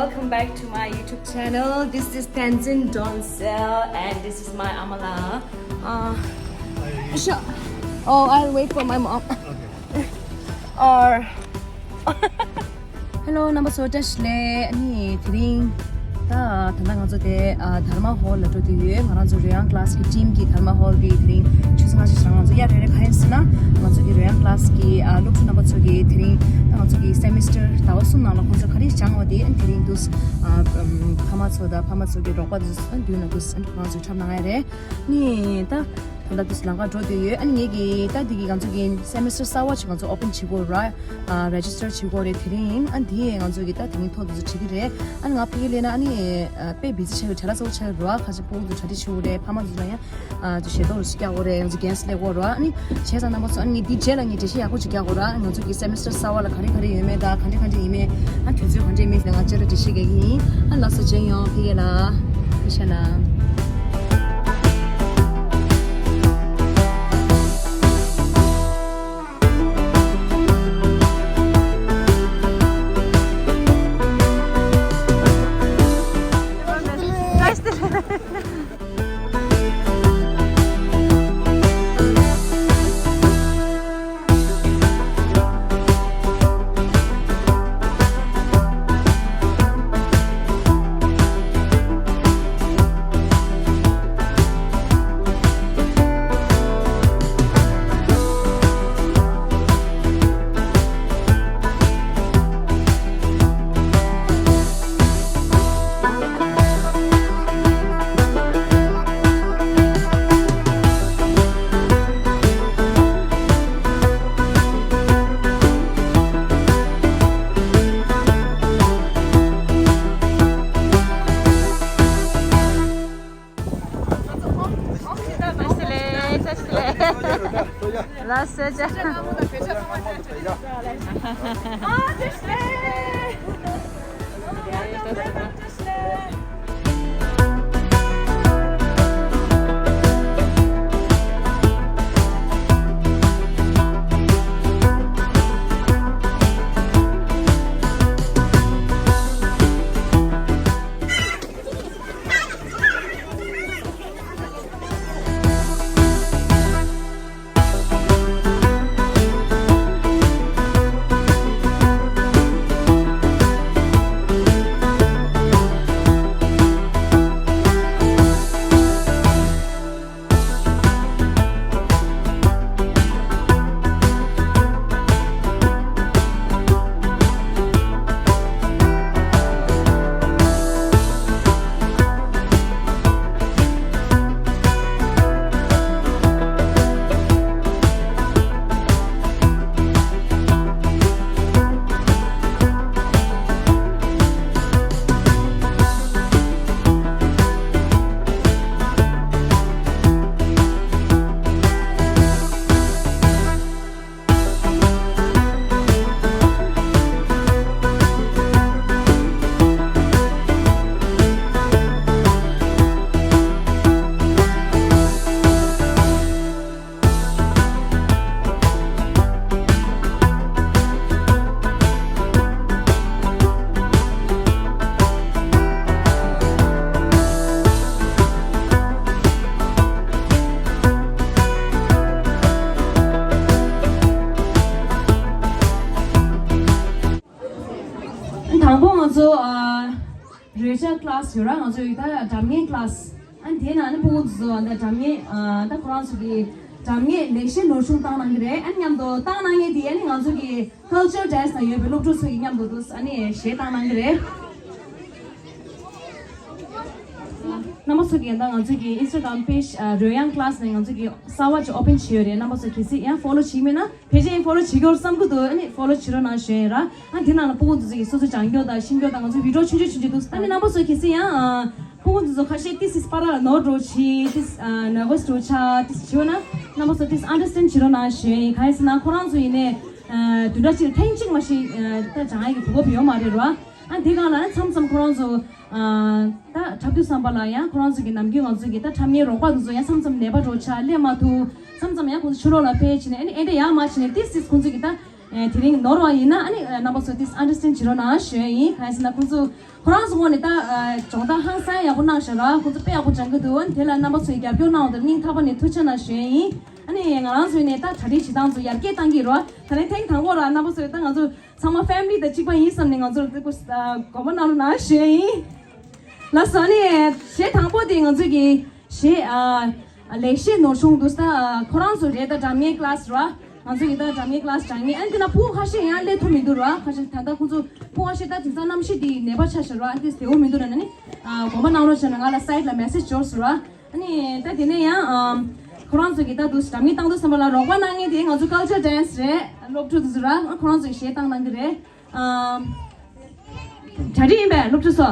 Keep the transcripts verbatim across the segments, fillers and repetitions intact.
Welcome back to my YouTube channel. This is Tenzin Donsel and this is my Amala. Uh, sure. Oh, I'll wait for my mom. Or Hello རྣམ་པ་ཚོ་བཀྲ་ཤིས་བདེ་ལེགས། ཨ་ནི་དེ་རིང་ད་ད་ལྟ་ང་ཚོ་དེ་ཨ་དྷརྨ་ཧོལ་ལ་འགྲོ་དུས་ཡོད། ང་རང་ཚོ་རོལ་དབྱངས་ཀླ་སི་གི་ཊིམ་གྱིས་དྷརྨ་ཧོལ་གྱི་དེ་རིང་ཆུ་ཚོད་ལྔ་ཞིག་སྦྱངས། ང་ཚོ་ཡར་རེ་རེ་ག་ཡིན་ཟེར་ན་ང་ཚོ་གི་རོལ་དབྱངས་ཀླ་སི་གི་ཨ་སློབ་ཕྲུག་རྣམ་པ་ཚོ་གི་དེ་རིང་ད་ང་ཚོ་གི་སེ་མི་སི་ཊར་ཟླ་བ་གསུམ་ནང་ལ་ཁོང་ཚོ་ག་རེ་སྦྱངས་པ་དེ་ཨ་ནི་དེ་རིང་འདུག་ཨ་ཕ་མ་ཚོ་དང་ཕ་མ་ཚོ་གི་རོགས་པ་འདུག་ཨ་མདུན་ལ་འདུག་ཨ་ནི་ཁོ་རང་ཚོས་འཁྲབ་གནང་ཡ་རེད། ཨ་ནི་ད། ད་ལྟ་དུས་ལམ་ཁ་འགྲོ་བསྡད་ཡོད། ཨ་ནི་ངེད་ཀྱིས་ད་འདི་གི་ང་ཚོ་གི་སེ་མི་སི་ཊར་གསར་བ་ཅིག་ང་ཚོ་ཨོ་པན་བྱེད་དགོས་ར། ཨ་རེ་ཇི་སི་ཊར་བྱེད་དགོས་རེད། དེ་རིང་ཨ་འདི་ང་ཚོ་གི་ད་དེ་རིང་ཐོག་དུ་བྲིས་ཀྱི་རེད། ཨ་ནི་ང་ཕ་གི་སླེབས་ན་ཨ་ནི་ཨ་དཔེ་བི་ཛི་ཆགས་ཀྱི་གྲ་ལ་ཚ་བོ་ཆགས་ཀྱི་རེད་བ། ཁ་ཅིག་ཕྲུ་གུ་ཚོ་གྲ་སྒྲིག་བྱེད་དགོས་རེད། ཕ་མ་ཚོ་ལ་ཡང་ཨ་ཅིག་ཞལ་ཏོག་རེ་ཞིག་རྒྱག་དགོས་རེད། ང་ཚོ་གྷེ་སི་ཊི་སླེབས་དགོས་ར། ཨ་ནི་བྱས་ཙང་རྣམ་པ་ཚོ་ཨ་ནི་ངས་འདི་རྗེས་ལ་ངས་འགྲེལ་བཤད་ཡག་པོ་ཅིག་རྒྱག་དགོས་ར། ང་ཚོ་གི་སེ་མི་སི་ཊར་གསར་བ་ལ་ག་རེ་ག་རེ་ཡོད་མེད་དང་ག་འདྲ་ག་འདྲ་ཡིན་མེད། ཨ་དུས་ཚོད་ག་འདྲ་ཡིན་མེད་དེ་ང་བཅར་འདྲི་ཞིག་རྒྱག་གི་ཡིན། ཨ་ལགས་སོ། མཇལ་ཡོང་། ཕ་གི་ལ། ཕ་གི་ལ། དང་པོ་ང་ཚོ་ཨ་རོལ་ཆ་ཀླ་སི་ཡོད་ར། ང་ཚོ་ཡི་ད་སྒྲ་སྙན་ཀླ་སི། ཨ་ནི་དེ་ནང་ནས་ཕྲུ་གུ་ཚོ་ད་སྒྲ་སྙན་ཨ་ད་ཁོ་རང་ཚོ་གི་སྒྲ་སྙན་ལེགས་བཤད་ནོར་གཞུང་བཏང་གནང་གི་རེད། ཨ་ནི་མཉམ་དུ་བཏང་གནང་མཁན་དེ་ཨ་ནི་ང་ཚོ་གི་ཀལ་ཅར་ཌེ་སི་ནང་ཡོད་པའི་སློབ་ཕྲུག་ཚོ་གི་མཉམ་དུ་འདུག་ཨ་ནི་གཞས་བཏང་གནང་གི་རེད། རྣམ་པ་ཚོ་གི་ད་ང་ཚོ་གི་ཨིན་སི་ཊ་གྷ་རམ་པེ་ཇི་ཨ་རོལ་དབྱངས་ཀླ་སི་ནས་ང་ཚོ་གི་གསར་བ་ཅིག་ཨོ་པན་བྱས་ཡོད་རེད། རྣམ་པ་ཚོ་གལ་སྲིད་ཡང་ཕོ་ལོ་བྱེད་ཀྱི་མེད་ན། ཕལ་ཆེར་ཕོ་ལོ་བྱེད་ཀྱི་ཡོད་བསམ་གྱི་འདུག་ཨ་ནི་ཕོ་ལོ་བྱེད་རོགས་གནང་ཞུ་ཡིན་ར། ཨ་འདི་ནང་ལ་ཕྲུ་གུ་ཚོ་གིས་སོ་སོ་སྦྱང་རྒྱུ་དང་ཤེས་རྒྱུ་དང་ང་ཚོ་བི་ཌི་ཡོ་ཆུང་ཆུང་བྱེད་འདུག་ཨ་ནི་རྣམ་པ་ཚོ་གལ་སྲིད་ཡང་ཨ་ཕྲུ་གུ་ཚོ་ཁ་ཤས་ཏིས་ཏིས་པ་ར་ནོར་འགྲོ་ཆེ་ཏིས་ཨ་ནར་ཝས་འགྲོ་ཆ་ཏིས་བྱེད་ན་རྣམ་པ་ཚོ་ཏིས་ཨན་ཌར་སི་ཊེན་ཌ་བྱེད་རོགས་གནང་ཞུ་ཡིན། གང་ཡིན་ཟེར་ན་ཁོ་རང་ཚོ་ཡིན་ནའི་ཨ་བདུན་ཕྲག་གཅིག་ལ་ཐེངས་གཅིག་མ་གཏོགས་ཨ་ད་སྦྱང་ཡག་གི་གོ་སྐབས་ཡོད་མ་རེད་ར། ཨ་འདི་སྒང་ལ་མཚམས་མཚམས་ཁོ་རང་ཚོ་ཨ་ད་འཁྲབ་དུས་ཙམ་པ་ལ་ཡང་ཁོ་རང་ཚོ་གི་ནམ་རྒྱུན་ང་ཚོ་གི་ད་འཁྲབ་མཁན་རོགས་པ་དེ་ཚོ་ཡང་མཚམས་མཚམས་ནད་པ་འགྲོ་ཆ་སླེབས་མ་ཐུབ། མཚམས་མཚམས་ཡང་ཁོ་ཚོ་ཕྱི་ལོགས་ལ་ཕེབས་བྱས་ནས་ཨ་ནི་ཨེ་འདྲ་ཡག་མ་བྱས་ནས་ཏིས་ཏིས་ཁོ་ཚོ་གི་ད་ དེ་རིང་ནོར་བ་ཡིན་ན་ཨ་ནི་རྣམ་པ་ཚོ་ཏིས་ཨན་ཌར་སི་ཊེན་ཌ་བྱེད་རོགས་གནང་ཞུ་ཡ་ཡིན། གང་ཡིན་ཟེར་ན་ཁོང་ཚོ་ཁོ་རང་ཚོ་ངོས་ནས་ད་སྦྱོང་བརྡར་ཧང་སང་ཡག་པོ་གནང་བཞག་ར། ཁོང་ཚོ་དཔེ་ཡག་པོ་སྦྱང་གི་འདུག། ཨ་ནི་དེ་ལ་རྣམ་པ་ཚོས་རྒྱབ་སྐྱོར་གནང་བ་དང་སྙིང་ཐག་པ་ནས་ཐུགས་རྗེ་གནང་ཞུ་ཡ་ཡིན། ཨ་ནི་ང་རང་ཚོའི་ནས་ད་གྲ་སྒྲིག་བྱེད་སྟངས་ཚོ་ཡར་རྒྱས་གཏང་གི་རོགས། ད་རིང་ཐེངས་དང་པོ་ར་རྣམ་པ་ཚོས་ད་ང་ཚོ་ཚང་མ་ཕེ་མི་ལི་དང་གཅིག་པ་ཡིན་བསམ་ནས་ང་ཚོར་དགོངས་པ་གནང་རོགས་གནང་ཞུ་ཡ་ཡིན། ལགས་སོ། ཨ་ནི་གཞས་དང་པོ་དེ་ང་ཚོས་ཀྱི་གཞས་ཨ། ལེགས་བཤད་ནོར་གཞུང་འདུག་ས། ཁོ་རང་ཚོ་རེད། ད་སྒྲ་སྙན་ཀི་ལ་སི་ར། ང་ཚོ་ཡི་ད་སྒྲ་སྙན་ཀི་ལ་སི་སྦྱང་མཁན། ཨ་ནི་དེ་ན་ཕྲུ་གུ་ཁ་ཤས་ཡང་སླེབས་ཐུབ་མི་འདུག་ར། ཁ་ཤས་ད་ལྟ་ཁོང་ཚོ་ཕྲུ་གུ་ཁ་ཤས་ད་དེང་སང་གནམ་གཤིས་དེ་ནད་པ་ཆགས་ཤག་ར། ཨ་ནི་དེ་བདེ་པོ་མི་འདུག་ན་ནི་ཨ་དགོངས་པ་གནང་རོགས་བྱས་ན་ང་ལ་སའིཌ་ལ་མེ་སེ་ཇི་འབྱོར་སོང་ར། ཨ་ནི་ད་དེ་ནས་ཡང་ཨམ། ཁོ་རང་ཚོ་གི་ད་དུ་སྒྲ་སྙན་བཏང་དུས་ཙམ་པ་ལ་རོགས་པ་གནང་མཁན་དེ་ང་ཚོ་ཀལ་ཅར་ཌན་སི་རེད། སློབ་ཕྲུག་དེ་ཚོ་ར། ཁོ་རང་ཚོ་གི་གཞས་བཏང་གནང་གི་རེད། ཨམ། གྲ་སྒྲིག་ཡིན་པས་སློབ་ཕྲུག་ཚོ།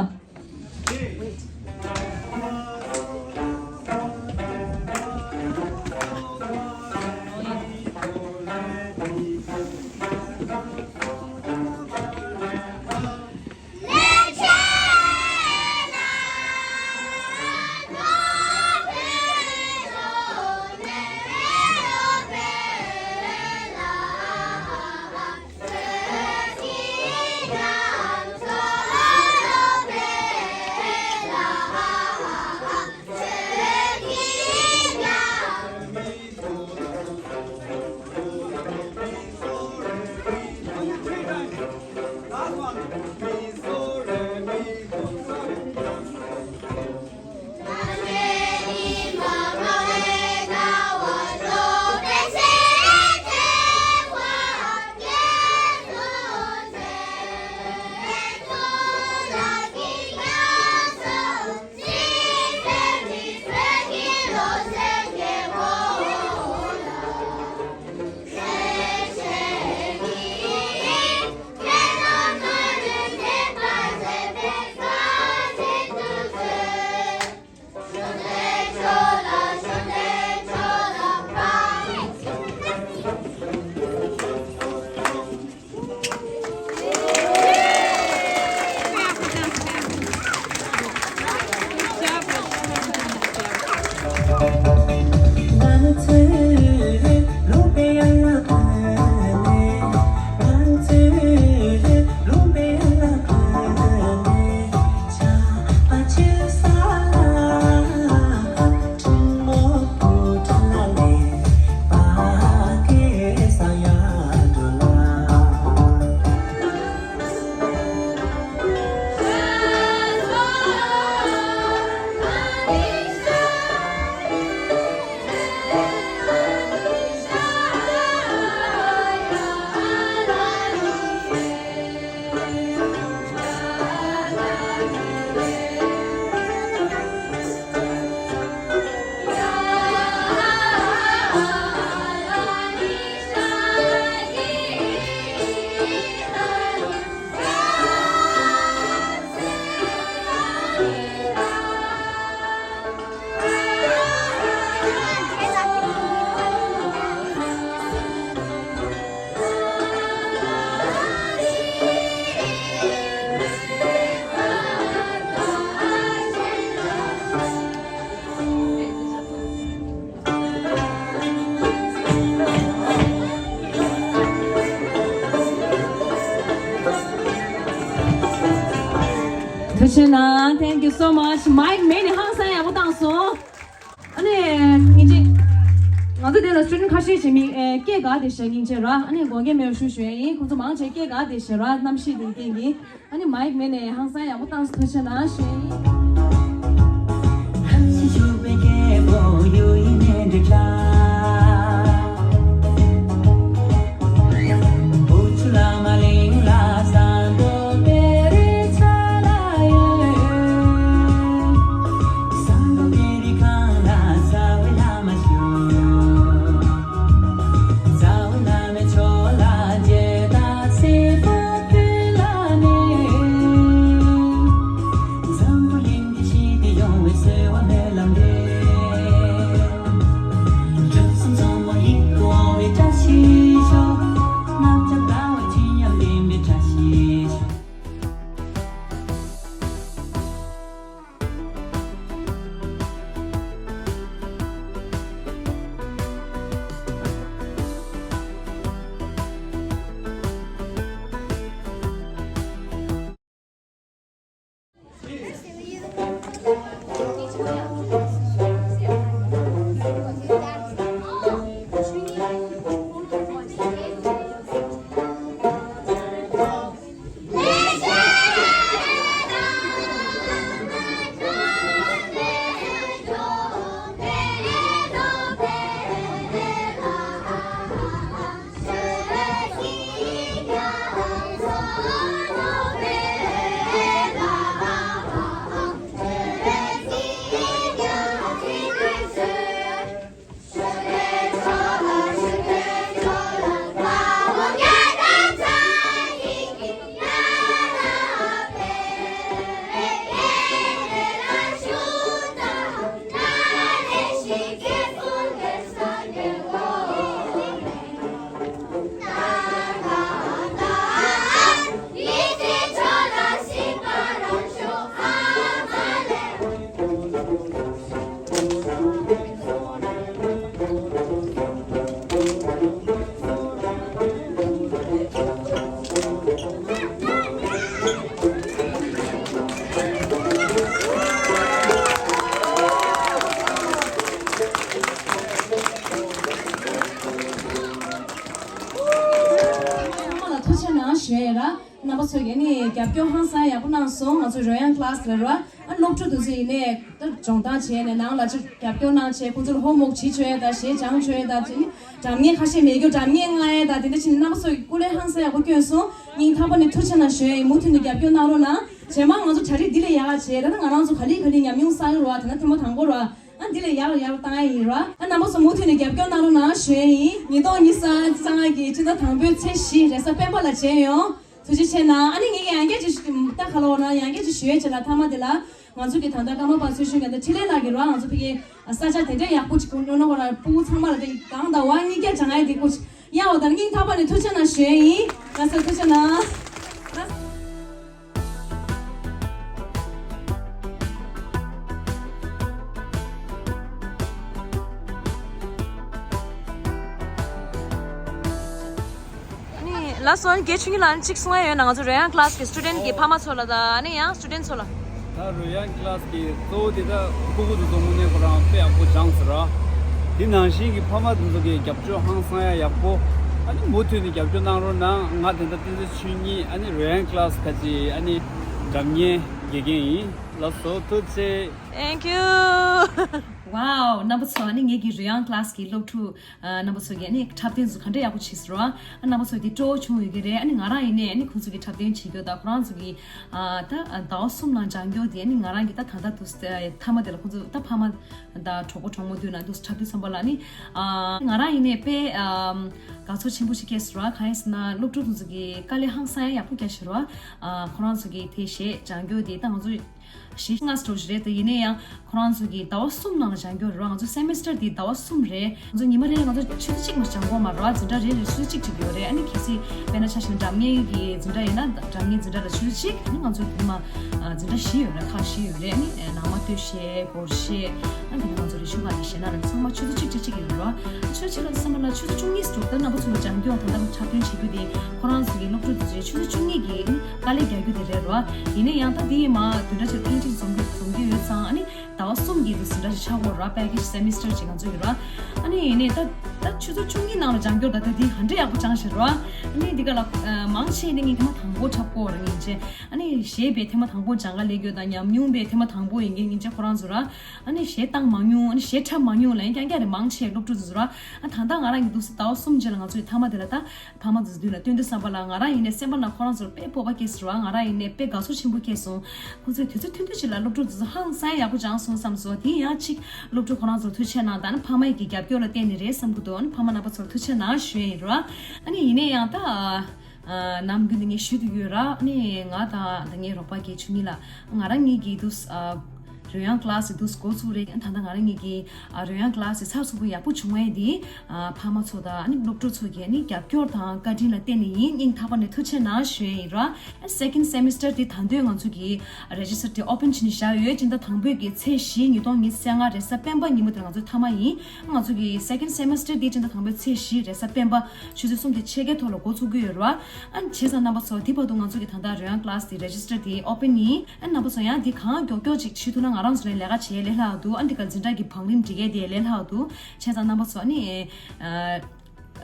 ཐུགས་རྗེ་གནང་། Thank you so much. མའིག་མེད་ནས་ཧང་སང་ཡག་པོ་བཏང་སོང་། ཨ་ནི་སྙིང་རྗེ། ང་ཚོ་དེ་ལ་སི་ཊུ་ཌེན་ཊི་ཁ་ཤས་ཤིག་མི་ཨེ་སྐད་འགག་དེ་བཞག་སྙིང་རྗེ་ར། ཨ་ནི་དགོངས་འགལ་མེད་པ་ཞུ་ཞུ་ཡ་ཡིན། ཁོང་ཚོ་མང་ཆེ་སྐད་འགག་དེ་བཞག་ར། གནམ་གཤིས་དེ་རྐྱེན་གྱིས། ཨ་ནི་མའིག་མེད་ནས་ཧང་སང་ཡག་པོ་བཏང་སོང་། ཐུགས་རྗེ་གནང་ཞུ་ཡ་ཡིན། བྱས་ར། རྣམ་པ་ཚོས་ཀྱིས་ནི་རྒྱབ་སྐྱོར་ཧང་སང་ཡག་པོ་གནང་སོང་། ང་ཚོ་རོལ་དབྱངས་ཀླ་སི་ལ་ར། ཨ་སློབ་ཕྲུག་དེ་ཚོ་ཡིན་ནའི་ད་སྦྱོང་བརྡར་བྱས་ནས་ནང་ལ་ཅིག་རྒྱབ་སྐྱོར་གནང་བྱས། ཁོང་ཚོ་ལ་ཧོམ་ཝོག་བྱེད་བྱོས་དང་གཞས་སྦྱང་བྱོས་དང་། དེ་ནི་སྒྲ་སྙན་ཁ་ཤས་མེད་རྒྱུ་སྒྲ་སྙན་རྔ་ཡས་དང་། དེ་འདྲ་བྱས་ནས་རྣམ་པ་ཚོས་ཀྱིས་སྐུ་ལས་ཧང་སང་ཡག་པོ་བསྐྱོན་སོང་། སྙིང་ཐག་པ་ནས་ཐུགས་རྗེ་གནང་ཞུ་ཡ་ཡིན། མུ་མཐུད་ནས་རྒྱབ་སྐྱོར་གནང་རོགས་གནང་། རྗེས་མ་ང་ཚོ་གྲ་སྒྲིག་འདི་ལས་ཡག་ག་བྱས། ད་ལྟ་ང་རང་ཚོ་ག་ལེ་ག་ལེ་ཉམས་མྱོང་བསགས་ཡོད་ར། དེ་ན་ཐེངས་མ་དང་པོ་ར། ཨ་འདི་ལས་ཡག་ལ་ཡག་ལ་བཏང་ཡ་ཡིན་ར། ཨ་རྣམ་པ་ཚོ་མུ་མཐུད་ནས་རྒྱབ་སྐྱོར་གནང་རོགས་གནང་ཞུ་ཡ་ཡིན། ཉིས་སྟོང་ཉི་ཤུ་རྩ་ལྔ་གི་སྤྱི་ཟླ་དང་པོའི་ཚེས་བཞི་རེས་གཟའ་སྤེན་པ་ལ་མཇལ་ཡོང་། ཐུགས་རྗེ་ཆེ་གནང་། ཨ་ནི་ངས་ཀྱི་ཡང་བསྐྱར་ཅིག་ད་ག་ལ་འོ་ན་ཡང་བསྐྱར་ཅིག་ཞུ་ཡ་བྱེད་ལ། མཐའ་མ་དེ་ལ་ང་ཚོ་གི་ད་ལྟ་ཀརྨ་པ་ཚུལ་ཤུལ་རྒྱལ་དང་འཕྲིན་ལས་ལགས་ཀྱིས་ར། ང་ཚོ་ཕ་གི་ས་ཆ་དེ་འདྲའི་ཡག་པོ་ཅིག་གོ་ནོ་ནོ་གོ་ར། སྤུ་གུ་ཚང་མ་ལ་དེ་གང་ད་བ་གཉིས་ཀྱ་སྦྱང་ཡ་དེ་ཀོ་ཅིག་ཡག་འོ། ད་སྙིང་ཐག་པ་ནས་ཐུགས་རྗེ་གནང་ཞུ་ཡ་ཡིན། ལགས་སོ། ཐུགས་རྗེ་གནང་། ནི་ལགས་སོ། རྒན་ཆོས་སྐྱིད་ལགས་ནི་གཅིག་གསུང་ཡ་ཡོད་ན། ང་ཚོ་རོལ་དབྱངས་ཀླ་སི་གི་སི་ཊུ་ཌེན་ཊི་གི་ཕ་མ་ཚོ་ལ་དང་། ཨ་ནི་ཡང་སི་ཊུ་ཌེན་ཊི་ཚོ་ལ། ད་རོལ་དབྱངས་ཀླ་སི་གི་གཙོ་བོ་དེ་ད་སྤུ་གུ་དེ་ཚོ་དངོས་གནས་ཁོ་རང་དཔེ་ཡག་པོ་སྦྱངས་ཟེར་ར། དེ་ནང་བཞིན་གྱི་ཕ་མ་དེ་ཚོ་གི་རྒྱབ་སྐྱོར་ཧང་སང་ཡ་ཡག་པོ། ཨ་ནི་མུ་མཐུད་ནས་རྒྱབ་སྐྱོར་གནང་རོགས་གནང་། ང་དེ་འདྲ་བསྟན་འཛིན་ཆོས་ཉིད། ཨ་ནི་རོལ་དབྱངས་ཀླ་སི་ཁ་ཅིག་ཨ་ནི་སྒྲ་སྙན་དགེ་རྒན་ཡིན། ལགས་སོ། ཐུགས་རྗེ་ཆེ། Thank you. Wow. རྣམ་པ་ཚོ། ཨ་ནི་ངེད་ཀྱི་རོལ་དབྱངས་ཀླ་སི་གི་སློབ་ཕྲུག་ཨ་རྣམ་པ་ཚོ་གིས་ཨ་ནི་འཁྲབ་སྟོན་ཚོ་ག་འདྲ་ཡག་པོ་བྱས་ཟེར་བ། ཨ་རྣམ་པ་ཚོ་དེ་སྤྲོ་བོ་བྱུང་ཡོད་ཀྱི་རེད། ཨ་ནི་ང་རང་ཡིན་ནའི་ཨ་ནི་ཁོང་ཚོ་གི་འཁྲབ་སྟོན་བྱེད་རྒྱུ་དང་། ཁོ་རང་ཚོ་གི་ཨ་ད་ཟླ་བ་གསུམ་ནང་སྦྱང་རྒྱུ་དེ། ཨ་ནི་ང་རང་གི་ད་ད་ལྟ་དུས་མཐའ་མ་དེ་ལ་ཁོང་ཚོ་ད་ཕ་མ་དང་གྲོགས་པོ་གྲོགས་མོ་དུས་ན་དུས་འཁྲབ་དུས་ཙམ་པ་ལ་ནི། ཨ་ང་རང་ཡིན་ནའི་དཔེ་ཨ་དགའ་ཚོར་ཆེན་པོ་ཞིག་སྐྱེས་ཟེར་བ། གང་ཡིན་ཟེར་ན་སློབ་ཕྲུག་དེ་ཚོ་གི་དཀའ་ལས་ཧང་སང་ཡག་པོ་བརྒྱབ་ཟེར་བ། ཨ་ཁོ་རང་ཚོ་གི་དེ་གཞས་སྦྱང་རྒྱུ་དེ་ད་ང་ཚོ་གཞས་ལྔ་ཙམ་ཞིག་རེད་དེ། ཡིན་ན་ཡང་ཁོ་རང་ཚོ་གིས་ཟླ་བ་གསུམ་ནང་ལ་སྦྱང་རྒྱུ་རེད་བ། ང་ཚོ་སེ་མི་སི་ཊར་དེ་ཟླ་བ་གསུམ་རེད། ང་ཚོ་ཉི་མ་རེ་ལ་ང་ཚོ་ཆུ་ཚོད་གཅིག་མ་སྦྱང་གོ་མ་རེད་བ། འཛིན་གྲྭ་རེ་རེ་ཆུ་ཚོད་གཅིག་གཅིག་ཡོད་རེད། ཨ་ནི་གལ་སྲིད་དཔེར་ན་ཆ་བཞག་ན་སྒྲ་སྙན་གྱི་འཛིན་གྲྭ་ཡིན་ན་སྒྲ་སྙན་འཛིན་གྲྭ་ལ་ཆུ་ཚོད་གཅིག་ཨ་ནི་ང་ཚོ་དེ་མ་འཛིན་གྲྭ་བཞི་ཡོད་རེད། ཁག་བཞི་ཡོད་རེད། ཨ་ནི་ནང་མ་སྟོད་གཞས། སྒོར་གཞས། ཨ་ནི་དེ་ནས་ང་ཚོ་རི་ཆུ་ཁ་གི་གཞས་ནང་ལ་ཚང་མ་ཆུ་ཚོད་གཅིག་གཅིག་གཅིག་ཡོད་རེད་བ། ཆུ་ཚོད་གཅིག་ལ་བསམ་པ་ལ་ཆུ་ཚོད་བཅུ་གཉིས་སུ་འགྲོ། ད་རྣམ་པ་ཚོ་ལ་སྦྱང་རྒྱུ་དང་ད་ལྟ་འཁྲབ་སྟོན་བྱེད་རྒྱུ་དེ་ཁོ་རང་ཚོ་གི་སློབ་ཕྲུག་དེ་ཚོའི་ཆུ་ཚོད་བཅུ་གཉིས་ཀྱི་དཀའ་ལས་རྒྱག་རྒྱུ་དེ་རེད་རོ། ཡིན་ན་ཡང་ད་དེ་ཡི་མ་བདུན་ཕྲག་གཅིག་ཐེངས་གཅིག་འཛོམས་རྒྱུ་འཛོམས་རྒྱུ་ཡོད་ཙང་། ཨ་ནི་ཟླ་བ་གསུམ་གྱི་དུ་ཟིན་གྲྭ་ཞིག་ཆགས་དགོས་ར། པེ་ཀེ་ཇི་སེ་མི་སི་ཊར་ཅིག་ང་ཚོ་ཡོད་ར། ཨ་ནི་ཡིན་ནའི་ད་ད་ཆུ་ཚོད་བཅུ་གཉིས་ནང་ལ་སྦྱང་རྒྱུ་ད་ད་དེ་ག་འདྲ་ཡག་པོ་སྦྱངས་ཤག་ར། ཨ་ནི་འདི་ག་ལ་མང་ཆེ་ནི་ངས་ཐེངས་མ་དང་པོ་འཁྲབ་ཀྱི་ཡོད་ར། ཡིན་ནའི་ཨ་ནི་གཞས་པའི་ཐེངས་མ་དང་པོ་སྦྱང་ག་སླེབས་རྒྱུ་དང་ཉམས་མྱོང་པའི་ཐེངས་མ་དང་པོ་ཡིན་མཁན་ཡིན་ནའི་ཁོ་རང་ཚོ་ར། ཨ་ནི་གཞས་བཏང་མ་མྱོང་། ཨ་ནི་གཞས་འཁྲབ་མ་མྱོང་ལ་ཡང་རྐྱང་རྐྱང་རེད། མང་ཆེ་སློབ་ཕྲུག་ཚོ་ར། ཨ་ད་ལྟ་ང་རང་གི་འདུག་སེ་ཟླ་བ་གསུམ་རྗེས་ལ་ང་ཚོ་ཡི་མཐའ་མ་དེ་ལ་ད་ཕ་མ་ཚོ་མདུན་ལ་སྟོན་དུས་ཙམ་པ་ལ་ང་རང་ཡིན་ནའི་སེམས་པ་ནང་ཁོ་རང་ཚོར་དཔེ་སྤོབས་པ་སྐྱེས་ཟེར་བ། ང་རང་ཡིན་ནའི་དཔེ་དགའ་ཚོར་ཆེན་པོ་སྐྱེས་སོང་། ཁོང་ཚོས་དུས་ཚོད་ཐུང་ཐུང་ཞིག་ལ་སློབ་ཕྲུག་ཚོ་ཧང་སང་ཡག་པོ་སྦྱངས་སོང་བསམ་སོང་། དེ་ཡང་གཅིག་སློབ་ཕྲུག་ཁོ་རང་ཚོར་ཐུགས་རྗེ་གནང་དང་། ཨ་ནི་ཕ་མ་ཡི་གི་རྒྱབ་སྐྱོར་ལ་བརྟེན་ནས་རེད་བསམ་གི་འདུག་ཨ་ནི་ཕ་མ་རྣམ་པ་ཚོར་ཐུགས་རྗེ་གནང་ཞུ་ཡ་ཡིན་ར། ཨ་ནི་ཡིན་ནའི་ཡང་ད། ཨ་ནམ་རྒྱུན་དུ་ངས་ཞུ་དུ་ཡོད་ར། ཨ་ནི་ང་དང་ད་ངའི་རོགས་པ་གི་ཆུ་ནི་ལ་ང་རང་ངེད་ཀྱི་དུས་ཨ་རོལ་དབྱངས་ཀླ་སི་དུས་འགོ་ཚུགས་རེད། ད་ལྟ་ང་རང་ངེད་ཀྱི་ཨ་རོལ་དབྱངས་ཀླ་སི་ཚགས་ཚུད་པོ་ཡག་པོ་བྱུང་བ་ཡིན་དེ། ཨ་ཕ་མ་ཚོ་དང་ཨ་ནི་སློབ་ཕྲུག་ཚོ་གི་ཨ་ནི་རྒྱབ་སྐྱོར་དང་བཀའ་དྲིན་ལ་བརྟེན་ནས་ཡིན། སྙིང་ཐག་པ་ནས་ཐུགས་རྗེ་གནང་ཞུ་ཡ་ཡིན་ར། ཨ་སེ་ཀེན་ཌི་སེ་མི་སི་ཊར་དེ་ད་དུང་ང་ཚོ་གི་རེ་ཇི་སི་ཊར་དེ་ཨོ་པན་བྱས་ནས་བཞག་ཡོད། སྤྱི་ཟླ་དང་པོའི་གི་ཚེས་བཞི་ཉིས་སྟོང་ཉི་ཤུ་རྩ་ལྔ་རེས་གཟའ་སྤེན་པ་ཉིན་མོ་དེར་ང་ཚོའི་མཐའ་མ་ཡིན། ང་ཚོ་གི་སེ་ཀེན་ཌི་སེ་མི་སི་ཊར་འདི་སྤྱི་ཟླ་དང་པོའི་ཚེས་བཞི་རེས་གཟའ་སྤེན་པ་ཆུ་ཚོད་གསུམ་དེ་ཕྱེད་ཀའི་ཐོག་ལ་འགོ་ཚུགས་ཀྱི་ཡོད་རེད་བ། ཨ་ནི་བྱས་ཙང་རྣམ་པ་ཚོ་འདི་བར་དུ་ང་ཚོ་གི་ད་ལྟ་རོལ་དབྱངས་ཀླ་སི་དེ་རེ་ཇི་སི་ཊར་དེ་ཨོ་པན་ཡིན། ཨ་ནི་རྣམ་པ་ཚོ་ཡང་འདི་གང་མགྱོགས་མགྱོགས་ཅིག་བྱེད་ཐུབ་ན་ང་རང་ཚོ་ལ་ལས་ཀ་བྱེད་ལས་སླ་བ་འདུག་ཨ་ནི་འདི་ག་འཛིན་གྲྭ་གི་བང་རིམ་སྒྲིག་ཡས་དེ་ལས་སླ་བ་འདུག་བྱས་ཙང་རྣམ་པ་ཚོ་ཨ་ནི་ཨ་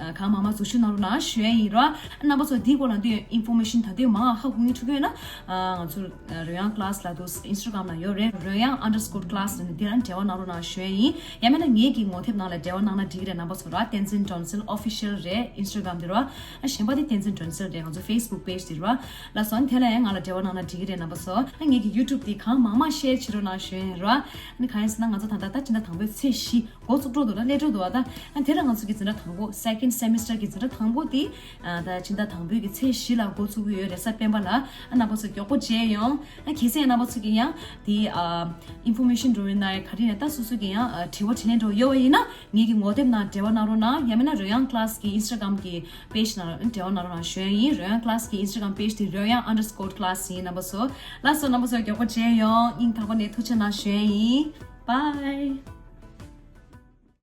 ཨ་གང་མང་མང་འཛུལ་ཞུགས་གནང་རོགས་གནང་ཞུ་ཡ་ཡིན་ར། རྣམ་པ་ཚོ་འདིའི་སྐོར་ལ་འདི་ཨིན་ཕོར་མེ་ཤན་ད་ལྟའི་མང་ཧ་གོ་མཁན་ཐུག་ཡོད་ན། ཨ་ང་ཚོ་རོལ་དབྱངས་ཀླ་སི་ལ་འདུག་ཨིན་སི་ཊ་གྷ་རམ་ལ་ཡོད་རེད། རོལ་དབྱངས་ཨན་ཌར་སི་ཀོར་ཀླ་སི་ལ་ནི་འདི་ལ་འབྲེལ་བ་གནང་རོགས་གནང་ཞུ་ཡ་ཡིན། ཡང་མིན་ན་ངེད་ཀྱི་ངོ་དེབ་ནང་ལ་འབྲེལ་བ་གནང་ན་འགྲིག་གི་རེད། རྣམ་པ་ཚོ་ར་བསྟན་འཛིན་སྒྲོན་སིལ་ཨོ་ཕི་ཤལ་རེད་ཨིན་སི་ཊ་གྷ་རམ་འདི་ར། ཨ་གཞན་པ་དེ་བསྟན་འཛིན་སྒྲོན་སིལ་རེད། ང་ཚོ་ཕེ་སི་བུག་པེ་ཇི་འདི་ར། ལགས་སོ། ཨ་ནི་དེ་ལ་ཡང་ང་ལ་འབྲེལ་བ་གནང་ན་འགྲིག་གི་རེད་རྣམ་པ་ཚོ། ཨ་ངེད་ཀྱི་ཡུ་ཊུབ་དེ་གང་མང་མང་ཤེར་བྱེད་རོགས་གནང་ཞུ་ཡ་ཡིན་ར། ཨ་ནི་གང་ཡིན་ཟེར་ན་ང་ཚོ་ད་ལྟ་ད་སྤྱི་ཟླ་དང་པོའི་ཚེས་བཞི། འགོ་བཙུགས་འགྲོ་འདུག་ན་སླེབས་འགྲོ་འདུག་ཨ། ད་ཨ་དེ་ལ་ང་ཚོ་གི་འཛིན་གྲྭ་དང་པོ་སེ་ཀེན་ཌི་སེ་མི་སི་ཊར་གི་འཛིན་གྲྭ་དང་པོ་དེ་ཨ་ད་ཕྱི་ཟླ་དང་པོའི་གི་ཚེས་བཞི་ལ་འགོ་ཚུགས་ཀྱི་ཡོད་རེད། རེས་གཟའ་སྤེན་པ་ལ། ཨ་རྣམ་པ་ཚོ་མགྱོགས་པོ་མཇལ་ཡོང་། ཨ་གལ་སྲིད་རྣམ་པ་ཚོ་གི་ཡང་དེ་ཨ་ཨིན་ཕོར་མེ་ཤན་འགྲོ་ཡོད་ན་ཡང་ག་རེ་ཡིན་ན་ད་སོ་སོ་གི་ཡང་ཨ་དྲི་བ་དྲིས་ལན་འགྲོ་ཡོད་པ་ཡིན་ན་ངེད་ཀྱི་ངོ་དེབ་ནང་འབྲེལ་བ་གནང་རོགས་གནང་། ཡང་མིན་ན་རོལ་དབྱངས་ཀླ་སི་གི་ཨིན་སི་ཊ་གྷ་རམ་གི་པེ་ཇི་ནང་འབྲེལ་བ་གནང་རོགས་གནང་ཞུ་ཡ་ཡིན། རོལ་དབྱངས་ཀླ་སི་གི་ཨིན་སི་ཊ་གྷ་རམ་པེ་ཇི་དེ་རོལ་དབྱངས་ཨན་ཌར་སི་ཀོར་ཀླ་སི་ཡིན། རྣམ་པ་ཚོ་ལགས་སོ། རྣམ་པ་ཚོ་མགྱོགས་པོ་མཇལ་ཡོང་། སྙིང་ཐག་པ་ནས་ཐུགས་རྗེ་གནང་ཞུ་ཡ་ཡིན། བྷའི།